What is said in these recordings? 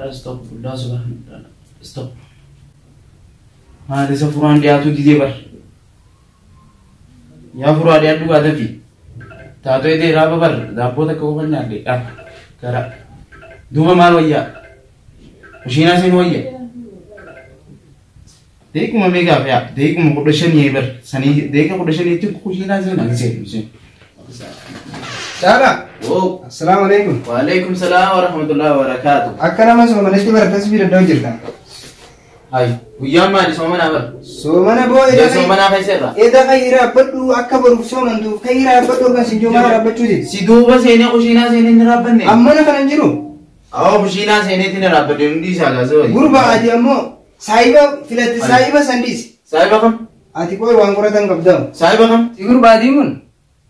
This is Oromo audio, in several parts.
Astaghfirullah, subhanallah. Stop. Maali isa furaan dhiyaatu didee bar. Yaa furaa dhiyaadhu gaatafi. Taatoo edee raaba bar daabboo takka qofa nyaadhe gara. Duuba maal wayyaa? Kushiinaa seen wayya. Deequma meeqaaf yaa? Deequma 15 bar. Sanii deeqa 15 jechuun kushiinaa seen ani seenu seen. Caalaa. Wow. Assalaamu alaikum. Waalaikum salaam wa rahmatullahi wa barakaatuh. Akka nama soomanatti bara tasbii danda'u jirta. Hai, guyyaan maali soomanaa bar? Soomana booda Ija soomanaa keessa irra. Eda khayra abbadhu akka boruuf soomantuuf khayra abbadhu kan sin joomaa raabbachuuti. Si duuba seenee kushiinaa seenee ni raabbanne. Amma na kanan jiru. Awwa kushiinaa seeneetti ni raabbadde hundi isaa gaasee wayii. Gurba ati ammoo saayiba filatte saayiba sandiis. Saayiba kam? Ati qoy waan qoratan qabdamu. Saayiba kam? Si gurba adiin kun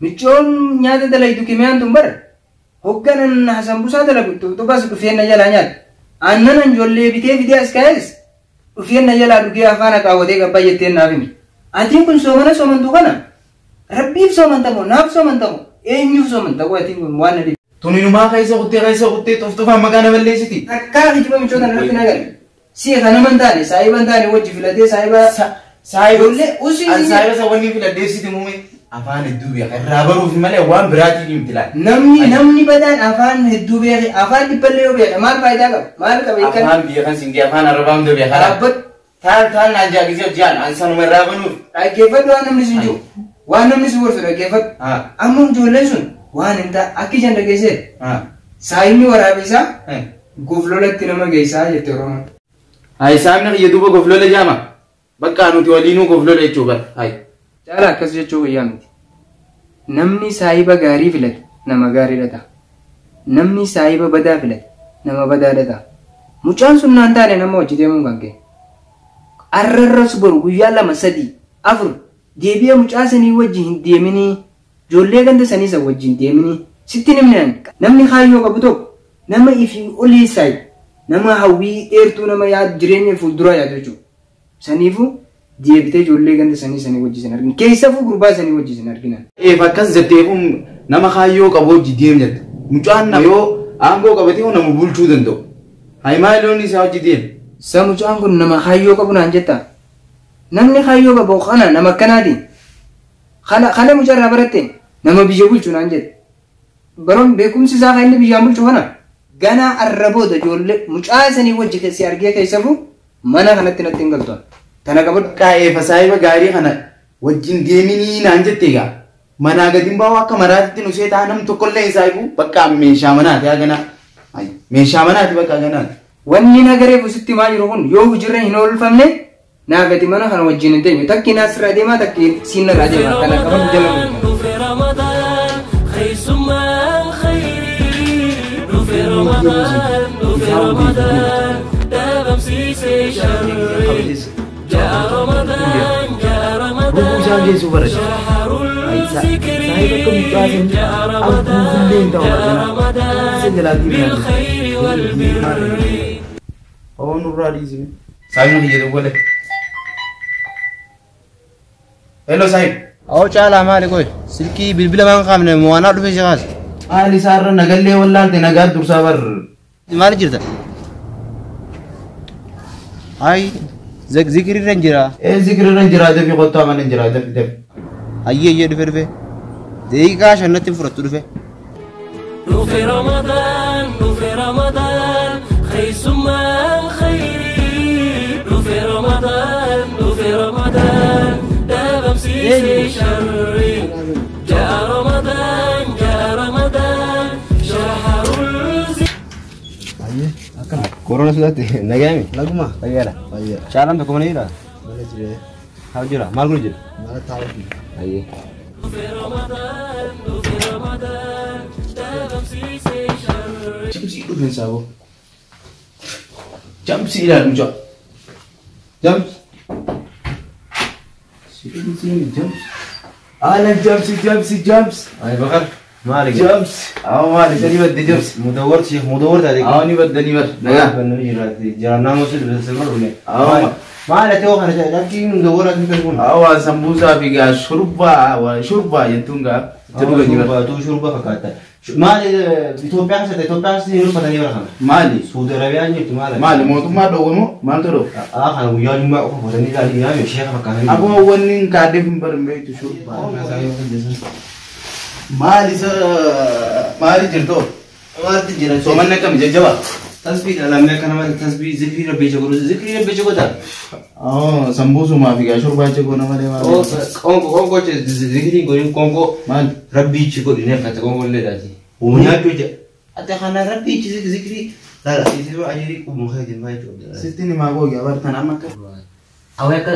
michoon nyaata dalaytu kimiyaan tun bara. Hogganan Hasan Busaa dalagu tuqtuqas dhufeen na jalaa nyaata. Aannan ijoollee bitee fidee as kaa'es dhufeen na jalaa dhugee afaan haxaawwatee gabbaa jetteen naaf himi. Atiin kun soomana soomantu kana rabbiif soomantamoo naaf soomantamoo eenyuuf soomantamoo atiin kun waan na dhibe. Tuninumaa keessa kuttee xuftufaan maqaa na balleessiti. Takkaa kijiba michoota irratti na gale. Si kana man taane saayiba hin taane wajji filatee saayiba. Saayiba Ijoollee usii an saayiba isa wanni filadheessiti muume afaan hedduu beeka irraa baruuf malee waan biraatiin himti laal. Namni badaan afaan hedduu beeke afaan dhibballee yoo beeke maal faayidaa qaba? Maal qaba hiikan? Afaan beekan singee afaan arrabaa hunda beeka. Dhaabbadhu. Taal taal naan jaagisee hojjaan an sanuma irraa banuuf. Dhaggeeffadhu waan namni sin jiru. Waan namni si gorsu dhaggeeffadhu. Amma ijoolleen sun waan hin ta'a akka ijaan dhageessee. Saayimni waraabeessaa goflolatti nama geessaa jette Oromoon. Hai saayimni kiyya duuba goflola jaama. Bakka nuti waliinuu goflola jechuu bara. Hai. Caalaa akkas jechuu guyyaa miti. Namni saayiba gaarii filate nama gaariidha ta'a. Namni saayiba badaa filate nama badaadha ta'a. Mucaan sun naan taane nama hojii deemuun kan ka'e. Arrarras boru guyyaa 2 3 4 deebi'ee mucaa sanii wajji hin deeminii ijoollee ganda sanii san wajji hin deeminii sitti himne ani. Namni kaayyoo qabu tokko nama ifii olii saayibu nama hawwii dheertuu nama yaadu jireenya fuulduraa yaadu jechuudha. Saniifuu deebitee ijoollee ganda sanii sanii wajji sin argin. Keessafuu gurbaa sanii wajji sin arginan. Eef akkas jetteefu nama kaayyoo qabu wajji deem jette. Mucaan nama yoo aangoo qabatee nama bulchuu danda'u. Hai maaliyoon isaa wajji deem? Sa mucaan kun nama kaayyoo qabu naan jettaa? Namni kaayyoo qabu kana nama akkanaati. Kana mucaa irraa baratte nama biyya bulchu naan jette. Baroon beekumsi isaa kan inni biyyaan bulchu kana ganaa arra booda ijoollee mucaa sanii wajji keessi argee keessafuu mana kanatti natti hin galtu. Tana qabadhu. Qaa'eefa saayiba gaarii kana wajjin deeminii naan jette egaa. Manaa gadi hin bahu akka maraatitti nu seetaa nam tokkollee hin saayibu bakka meeshaa manaati haa ganaa. Meeshaa manaati bakka ganaati. Wanni nagareef usitti maa jiru kun yoo hojiirra hin oolfamne naa gadi mana kana wajjin hin teenyu. Takki naa sirraa deemaa takki siin narraa deemaa. Tana qabadhu jala bulta. Dhufe Ramadaan keessummaan khayrii. Dhufe Ramadaan dhufe Ramadaan dhabamsiisee sharrii. Jaa Ramadaan jaa Ramadaan shahrul zikrii. Jaa Ramadaan jaa Ramadaan bil khayri wal birri. Hawaan nurraa dhiisime. Saayimni kiyya dawwale. Hello Saayim. Awwa caalaa maali qoy? Silkii bilbila maan qaamne mo'anaa dhufe si kaase. Maali isaarra nagallee wallaalte nagaa dursaa bar. Maali jirta? Ay zikirri hin jira. Ee zikirri hin jira dafi kottaa mana hin jira dafi dafi. Ayyee ayyee dhufe dhufe. Daqiiqaa 5 fudhattu dhufe. Dhufe Ramadaan dhufe Ramadaan keessummaan khayrii. Dhufe Ramadaan dhufe Ramadaan dhabamsiisee sharrii. Jaa Ramadaan jaa Ramadaan shahrul zikrii. Ayyee akkam korona sodaatti nagaami. Laguma. Fayyaadha. Fayyaa. Caalaan tokko mana jira? Mana jira. Haa jira maal godhu jira? Mana taa'u jira. Ayyee. Dhufe Ramadaan dhufe Ramadaan dhabamsiisee sharrii. Jamsii dhufeen saaboo. Jamsii ilaali mucaa. Jams. Si dhufeen jams. Alan jamsi jamsi jams. Ay bakar maali? Jams. Awa maali sani badde jams. Mudawwar sheekh mudawwar taate. Awa ni badde ni bar. Nagaa. Banni jira jira naannoo si dhufe sirba dhufne. Awa. Maali ati kana jedha lakki mudawwar ati kan kun. Awa sambuusaa fi gaa shurbaa wa shurbaa jettuun gaa. Itti dhugan jira. Shurba tu shurba fakkaata. Maali Itoophiyaa keessatti Itoophiyaa keessatti hin uffatanii bara kana. Maali? Suudi Arabiyaan jirtu maali? Maali mootummaa dhoowwamoo maaltu dhoowwa? Aa kana guyyaa jummaa qofa uffatanii ilaalii yaame sheeka fakkaatanii. Aboo wanni hin kaaddeef hin barin beektu shurba. Maali isa maali jirtu? Maaltu jira? Soomanni akkami jajjabaa? Tasbii dhalamee akka nama tasbii zikrii rabbii isa godhu zikrii rabbii isa godha. Sambuusumaa fi gaa shorbaa jechuun nama malee maali? Qoonqoo qoonqoo zikrii godhin qoonqoo Maali? rabbii ichi godhi ni akkata qoonqoo illee daati. Nyaachuu jecha. Ati kana rabbii ichi zikrii laala siisee ajirii qubu keetiin baay'ee jechuudha. Sitti ni maa googi abartan amma akka.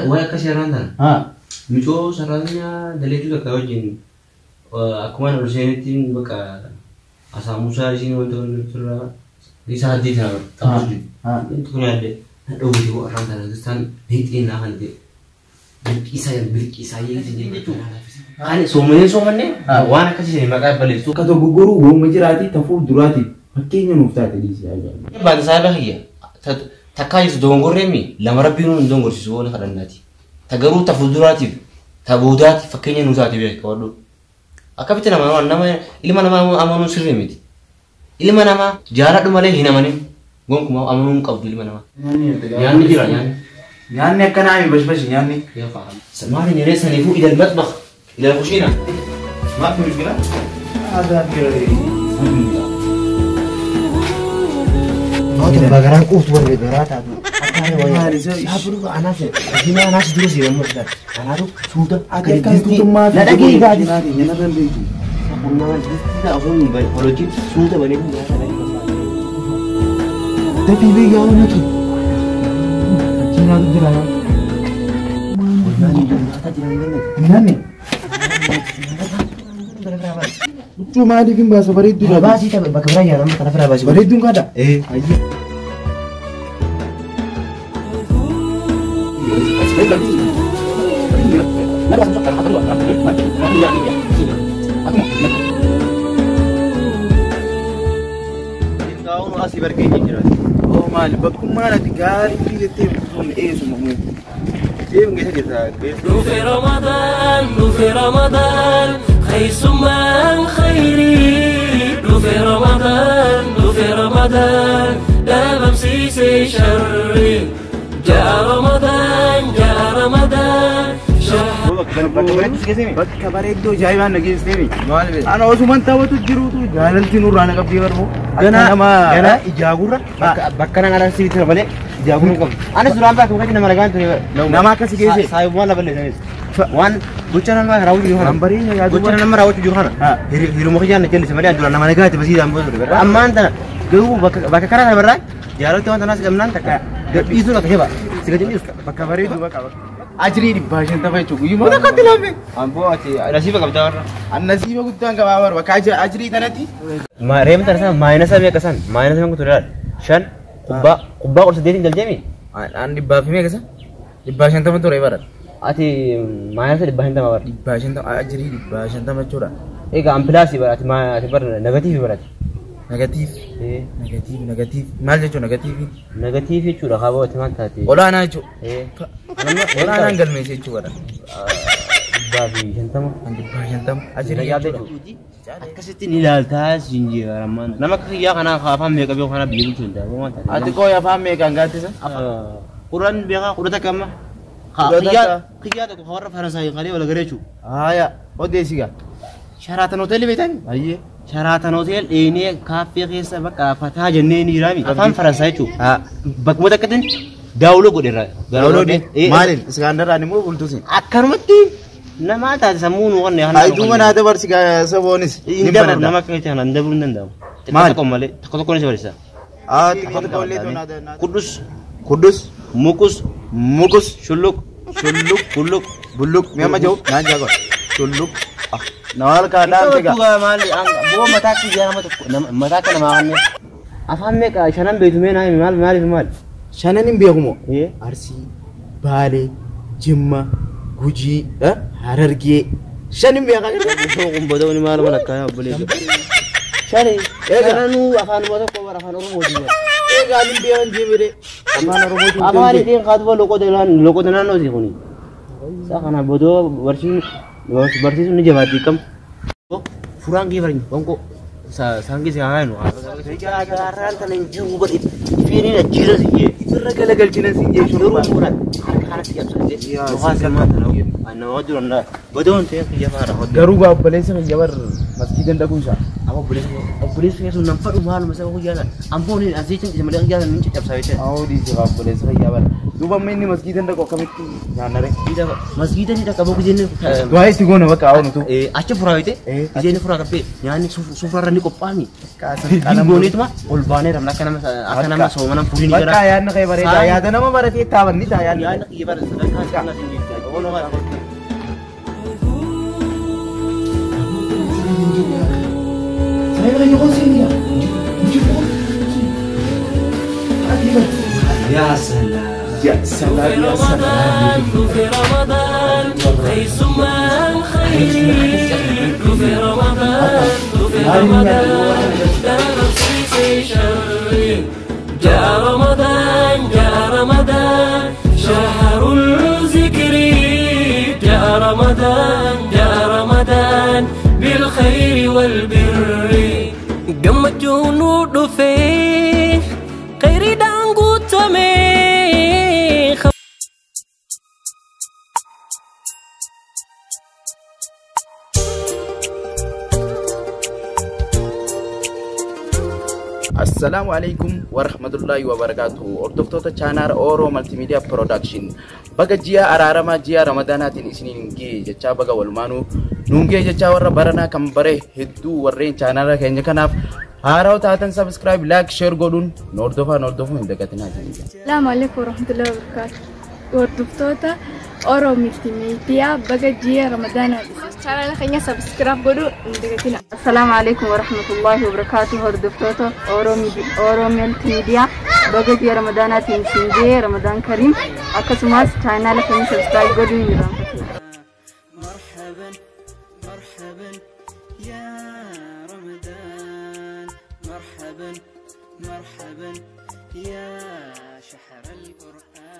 Wayi akka seeraan tana. Haa. Micoo sararaanya daleetuu takka wajjin akkuma ol seenitti bakka asaamusaa isiin wanta turraa isa haddii tana xabbus jiru. Wanti kun yaadde na dhowwite warraan tana kristaan hiixiin naa kan ta'e bilqisaa bilqisaa jechuudha. Ani soomannee soomannee waan akkasii maqaa balleessu. Akka dogoggoruu wooma jiraati tafuu duraati fakkeenya nuuf taate dhiisee ajaa'iba. Baate saayiba kiyya takkaa jirtu dogongorreemi lama rabbiin nu hin dogongorsiisu waan kadhannaati. Ta garuu ta fuulduraatiif ta boodaatiif fakkeenya nuu taate beeka qabadhu. Akkamitti nama nama ilma namaa amanuun sirrii miti. Ilma namaa jaaladhu malee hin amanin. Gonkumaa amanuu hin qabdu ilma namaa. Nyaanni jira nyaanni. Nyaanni akkanaa mi bashbashi nyaanni. Maali niree saniifuu ilal matbakh ilal kushiina. Maaf mushkila? Aadaa jira. Bagaraan quuftu warri garaa taatu. Saafuru anaas himaa anaas dura si yommuu ta'an anaatu suuta Akka tuttummaa fi na dhagee gaadi. Nyaata hin beektu. Humnaan distii afaan hojii suuta banee nyaata Dafii beekaa waan nuti. Achi nyaatu jira yaa. Nyaanni. Huccuu maaliif hin baasa bareedduu Baasii tapha bakka biraa yaadama kana biraa baasii. Bareedduun kaadha? Ee. Asii bargee jira. Oo maali bakkummaan ati gaarii jettee sun eessuma muu. Deemu keessa jirta. في رمضان في رمضان خيسمان خيري في رمضان في رمضان لا بمسيسي شري جاء رمضان جاء رمضان شهر Bakka bareedduu ajaa'ibaan na geessiteemi. Ana osuman taphatu jiruutu jaalalti nurraa na qabdee barmoo. Ganaa ijaagurra bakka nan alarsiitti tira malee ijaagurra qabdu. Anis duraan bakka bakka nama nagaan ture. Nama akkasii geesse. Saayibummaa lafa leessanis. Waan gocha nama raawwatu jiru kana. Bareenya yaadu. Gocha nama raawwatu jiru kana. Hiruma kiyyaan na jallise malee duraan nama nagaati basiidhaan booda ture. Ammaan tana garuu bakka karaa kana barraa jaalalti waan tanaas qabnaan takka gadhiisuun akka jaba. Si gadi dhiisu. Bakka bareedduu bakka bakka. Ajirii 550 jechuudha. Guyyuma Akkatti laafe. Amboo ati nasiiba qabdaa warra. Nasiiba guddaan qabaa bara bakka ajirii tanatti. Reema tana sana maayinasa meeqa san maayinasa meeqa ture laal 5 kubbaa kubbaa 18 galcheemi. An dhibbaa fi meeqa san? 550 ture bara. Ati maayinasa 550 bara. 550 ajirii 550 jechuudha. Egaa ampilaasii bara ati ati bara negatiivii barate. Negatiif. Negatiif negatiif maal jechuudha negatiifi? Negatiivii jechuudha kaaboo ati maal taate? Olaanaa jechuudha. Olaanaan galmeesse jechuudha. 550. 550 ajirii jechuudha. Akkasitti ni ilaaltaa siin jeerammaan. Nama akka kiyyaa kanaa afaan meeqa beeku kanaa biyya bulchuu danda'a. Waan taate. Ati qooyi afaan meeqaan gaattisa? Kudhan beekaa kudha takka amma. Kiyyaa tokko warra Faransaayii qalee wal garee jechuudha. Haaya odeessi gaa. Sharaatan hoteelli beektani? Ayyee. Sharaatan hotel dheenee kaaffee keessa bakka fataa jennee ni jiraami. Afaan Faransaay jechuudha. Bakkuma takkatiin daawuloo godheerra. Daawuloo maaliin? Iskaandarraan immoo bultuusin. Akkanumatti namaa taate sammuu nu qonne. Ayituu naa dabarsi saboonis. Hin dabaru nama akka keetti kanaan dabaruu hin danda'amu. Maali? Tokko malee tokko tokkoon isa barsiisa. Xiqqoo xiqqoo illee naa. Kuddus. Kuddus. Mukus. Mukus. Shulluq. Shulluq. Bulluq. Bulluq. Mi'a amma jiru naan jaago. Shulluq. Nawaal kaadhaan figa. Maali? Boo mataa kiyyaa nama tokko mataa akka namaa kanneen. Afaan meeqa shanan beektu mee naa himi maal maaliif maal? Shanan hin beeku moo? Arsii, Baalee, Jimma, Gujii, Harargee. Shan hin beekaa jirta. Kun booda wani maal maal akkanaa obboleessa. Shani shananuu afaanuma tokko bara afaan Oromooti bara. Eegaa hin beekan jeemire. Afaan Oromooti. Afaan ittiin kaatuba loqoda naannooti kuni. Isaa kana booda barsiisuun ni jabaatti kam. Furaan kee faranyi gonko. Saanqii si haa nu. Gaarraan tana hin jiru godhe. Fiiriin ajjiira si jee. Irra galagalchina si jee Garuu fuudhan harka kanatti cabsate. Yookaan salmaa tana. Nama jiru na. Badoon ta'e kiyya faara. Garuu gaa obboleessa kiyya bar masgiidan dhaquu isaa. Amma obboleessa kiyya sun nan fadhu maaluma saba guyyaa sana. Ammoo ni asii isa malee guyyaa sana ni caccabsaa jechuudha. Awoo dhiise gaa obboleessa kiyya bar. Duuba amma inni masgiidan dhaqu akkamitti nyaannare? Masgiida ni dhaqqabu gizeen. Du'aa itti goona bakka awoo nutu. Achi furaa yoo ta'e gizeen furaa qabbee nyaanni sufraarra ni qophaa'ami. Gooneetuma ol baanee ramna akka nama soomana furii ni gara. Bakka yaadni kee bareedaa yaada nama baratee taaban ni ta'a yaadni. Yaadni kiyya bareeda sadarkaa isaa sin jechuudha. Ya salam. Ya salam ya salam. في رمضان خيسمان خير في رمضان في رمضان لا نفسي شر جاء رمضان جاء رمضان شهر الذكر جاء رمضان جاء رمضان بالخير والبر قمت جنود في خير دانقو تمي. Assalamu alaikum warahmatullahi wabarakatuh. Hordoftoota chaanaal Oro Multimedia Production. Baga ji'a araaramaa ji'a Ramadaanaatiin isiniin ga'e jechaa baga walumaanuu nuun ga'e jechaa warra baranaa kan bare hedduu warreen chaanaala keenya kanaaf haaraa taatan subscribe, like, share godhuun nu hordofaa nu hordofuu hin dagatinaa jenna. Assalamu alaikum warahmatullahi wabarakatuh. Hordoftoota Oro Multimedia baga ji'a Ramadaanaatiin chaanaala keenya subscribe godhuu hin dagatinaa. Assalamu alaikum warahmatullahi wabarakatuh. Hordoftoota Oro Multimedia baga ji'a Ramadaanaatiin isin ga'e Ramadaan Kariim. Akkasumas chaanaala keenya subscribe godhuu hin irraanfatinaa. مرحبا مرحبا يا رمضان مرحبا مرحبا يا شهر القرآن.